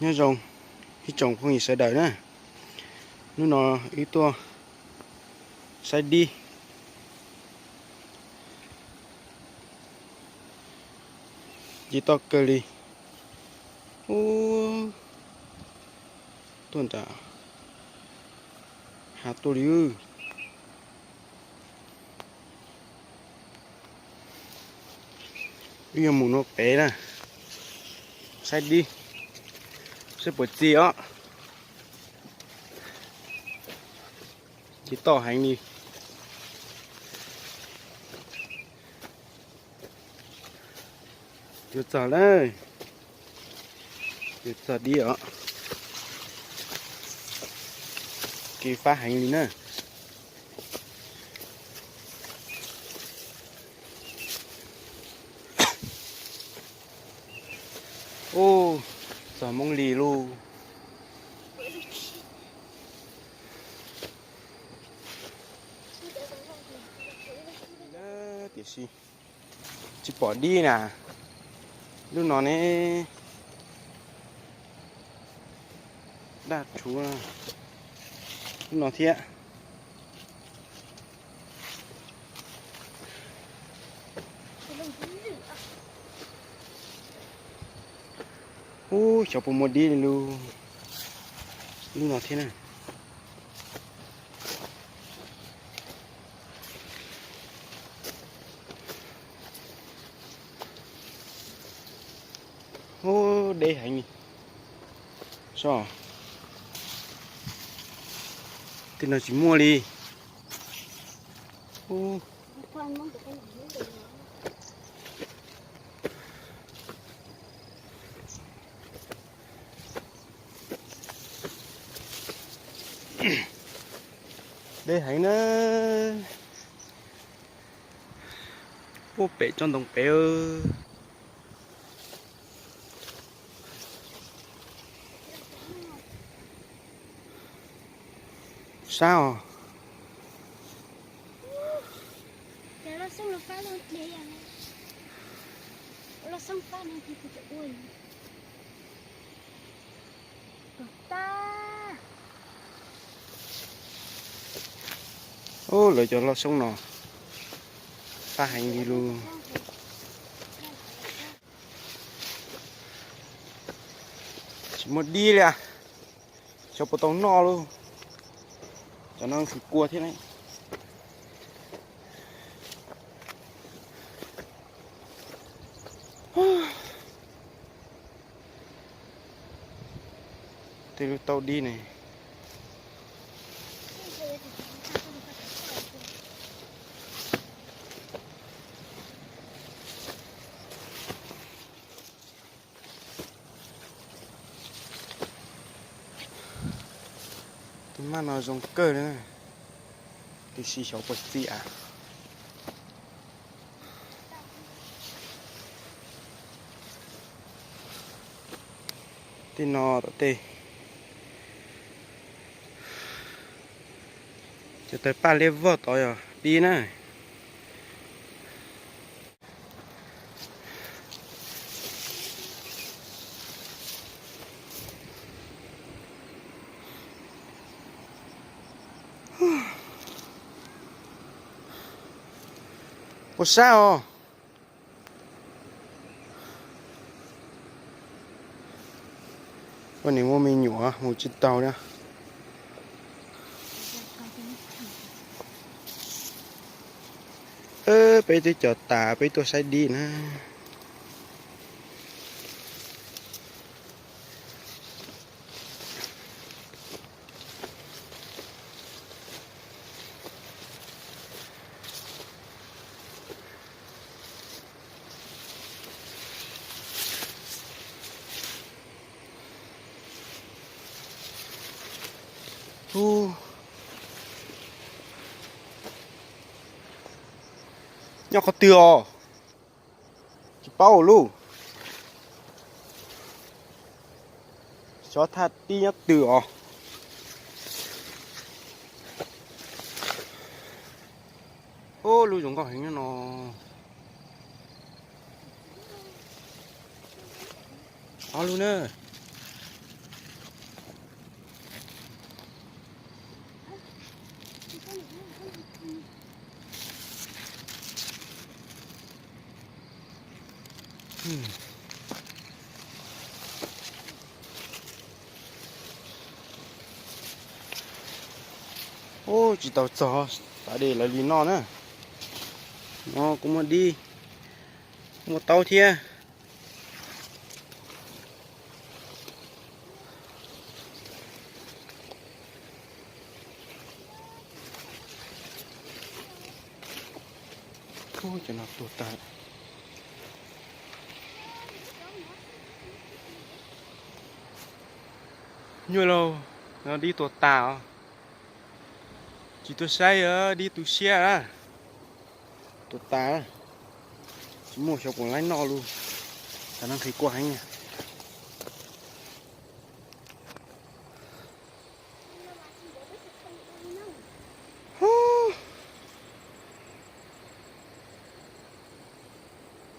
Nyob zoo ib tsoom phooj ywg sawv daws na, hnub no wb tuaj saib dib, ci toj kawg li. Ub, tuaj nram hav tuaj li. Wb yuav mus no pem na, saib dib, saib puas txi os. Ci toj heev li. Yuav txog lawm, yuav txog dib os. Kev fab heev li na. Ub, txog Hmoob Lis lauj. Tiam sis tsis pom dib na. Lub no ne, daj rhuv lub no thiab. Ub, xyov puas muaj dib li lub, lub no thiab na. Ub, deb heev li. Saib, tej no tsis muaj li. Ub, deb heev na. Ub, pem tsob ntoo pem. Sab os. Ub, lawv cov loj xyoob no fab heev li lus. Tsis muaj dib li as. Xyov puas tau noj lauj. Cov no khwv kua thiab ne. Tej lub taub dib ne. Tus maj no zoo kawg li, tiam sis xyov puas txi as. Tej no tom tej, cov tawg paj liab vog tod yog dib na. Puas sab os? Ua niam muaj me nyuam mus tsis tau na. Peb twb cov tas peb tuaj saib dib na. Ub, nyob qhov twg os? Tsis paub lauj. Xyov thaj dib nyob twg os. Ub, lub zoo nkauj heev nyob no. Ob lub na. Ub, tsis tau txog, xav de lawv li no na. No kuv muaj dib, muaj taub thiab. Ub, cov no tuag tag. Nyuaj lauj, no dib tuag tas os. Tsis tuaj saib, dib tu siab na. Tuag tas, tsis muaj xyov puas laib noj lus. Tam no nqhis kua heev.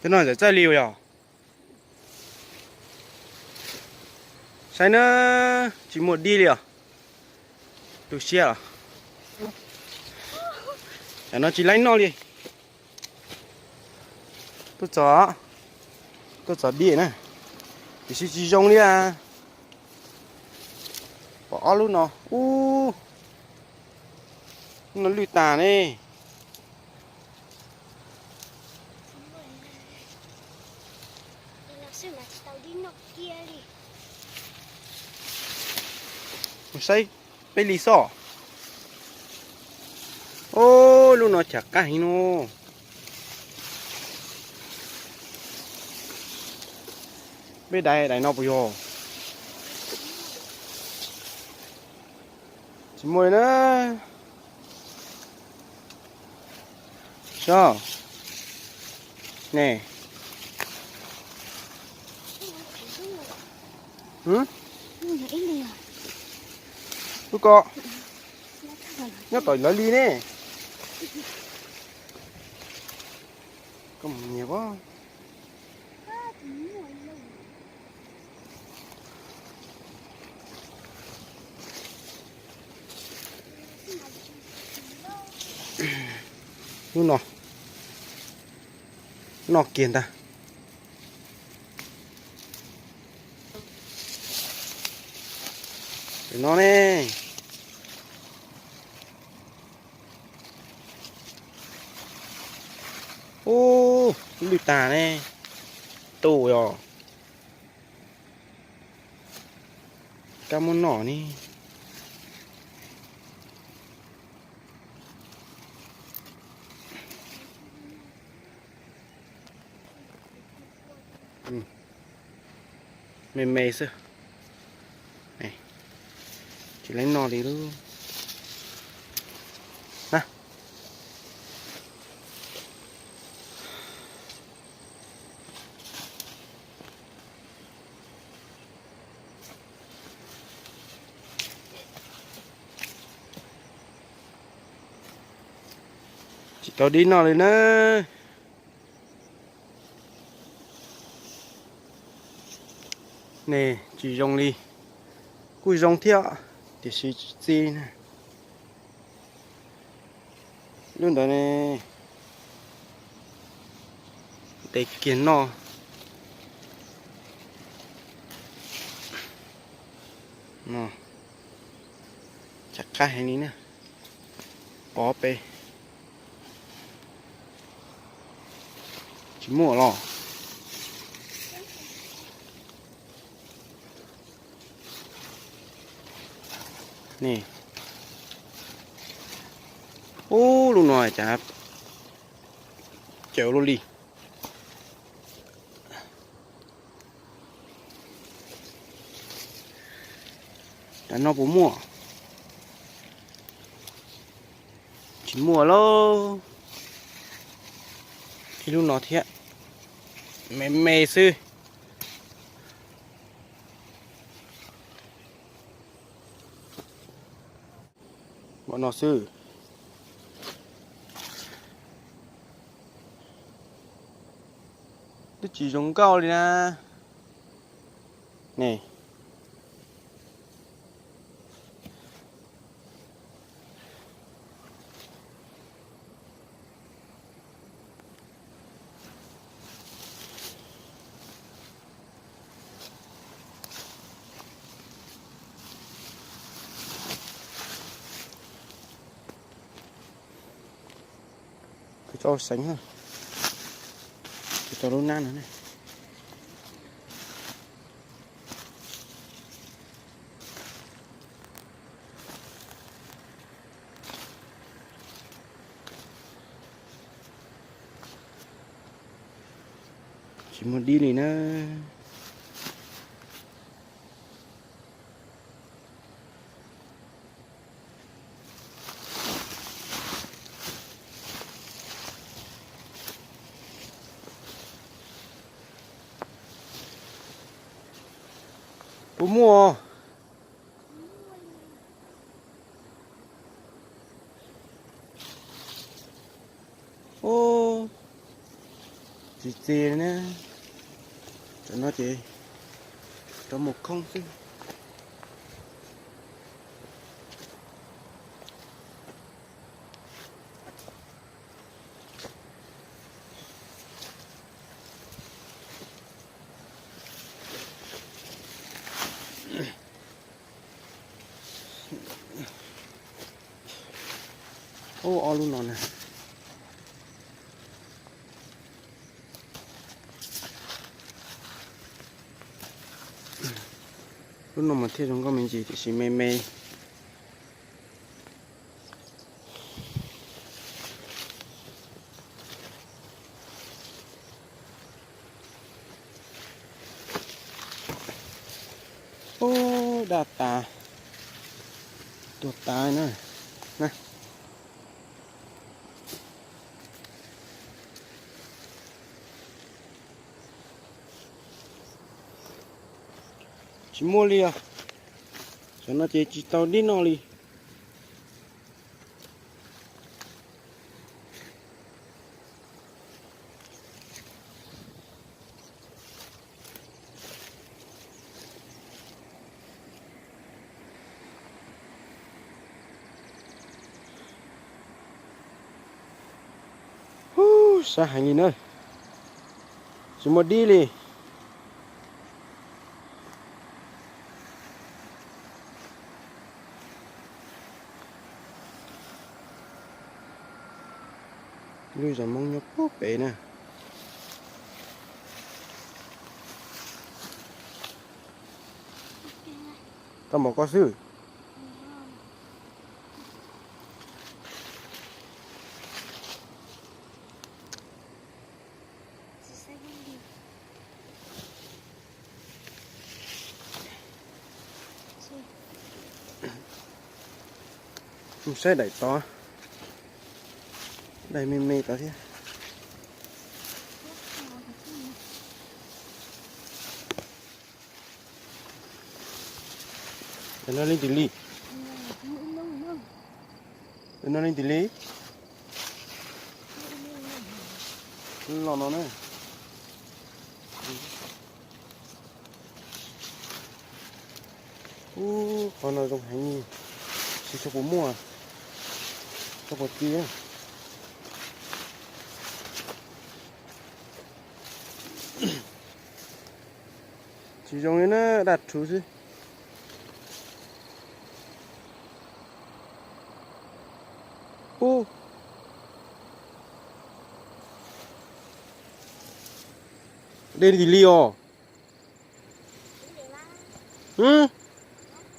Tej no txawj txawj li yog. Saib na, tsis muaj dib li os. Tu siab os. Tam no tsis laib noj li. Tuaj txog, tuaj txog dib na, tiam sis tsis zoo li. Pom ob lub no, ub, lub no lwj tas ne. Mus saib peb li xwb. Ub, lub no chav qab heev no. Peb daim daim no puas yog? Tsis muaj li na. Saib ne. Lub ko nyob tom lawv li ne. Koj mus nyiam. Lub no noj kiag ntag. No ne. Ub, lwj tag ne. Tu yog kab muab noj ni. Me me xwb, tsis laib noj li lub na. Tsis tau dib noj li na. Ne, tsis zoo li. Kuj zoo thiab, tiam sis tsis txi na. Lub ntawd ne, ntev kiag noj. Chav qab heev li na. Pov pes tsis muaj los. Ni, ub, lub no cas cawv luaj li. Tam no puas muaj? Tsis muaj lauj. Ib lub no thiab, me me xwb. Npaum no xwb. Twb tsis zoo nkauj li na. Ne. Tau seev na, tsis tau lub nab no ne. Tsis muaj dib li na. Puas muaj? Ub, tsis txi na. Tam no ces rov mus khoob xwb. Ub, ob lub no na. Lub no mas thiaj zoo nkauj me ntsis tiam sis me me. Ub, daj tas, tuag tas na. Tsis muaj li os. Tam no ces tsis tau dib noj li. Ub, sab heev li na. Tsis muaj dib li. Lub zos Hmoob nyob puag pem na. Tau npaum ko xwb. Mus saib daim tod, daim me me tod thiab. Daim no leej twg li? Daim no leej twg li? Los no na. Ub, qhov no zoo heev li. Tsis tshua puas muaj, tsis tshua puas txi. Tsis zoo li na, daj rhuv xwb. Ub, dej tis li os.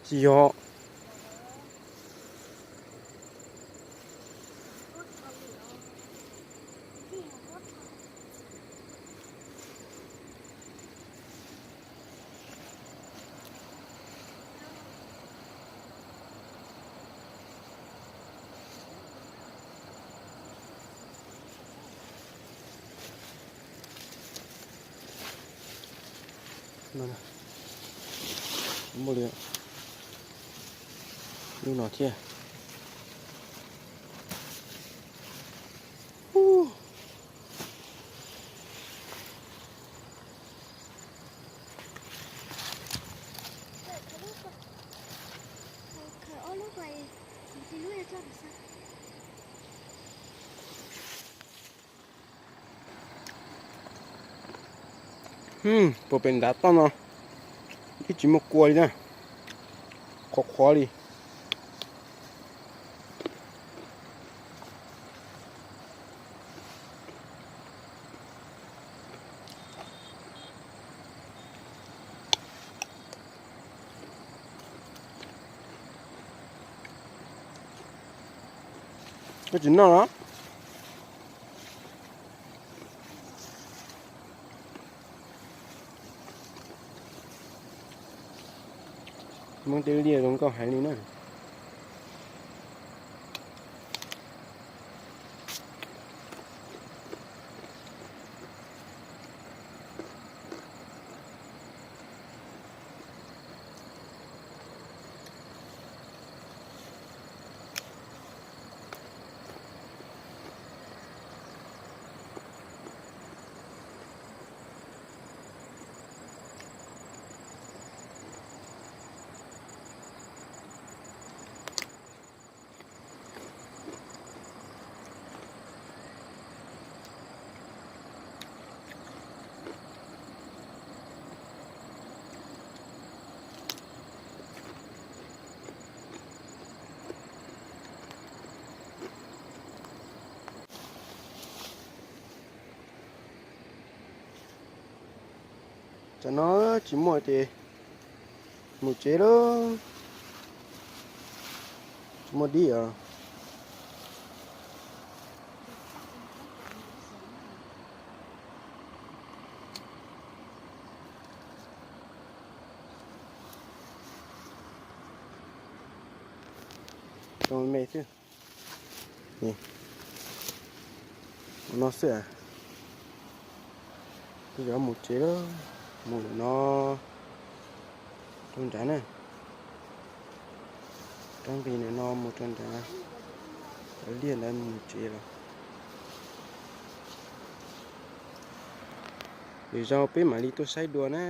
Tsis yog. Muaj li lub no thiab. Puag pem ntav toj no twb tsis muaj kua li na, qhuav qhuav li. Koj tsis noj los? Hmoob tej liaj zoo nkauj heev li na. Tam no tsis muaj ces mus tsev lauj. Tsis muaj dib os. Tau me xwb. Ua no xwb. Yog mus tsev lawm, mus no rau nrad na. Rov nqis ntawm no mus rau nrad, cov liaj ntawd mus tsev lawm. Lwm zaus peb mam li tuaj saib dua na.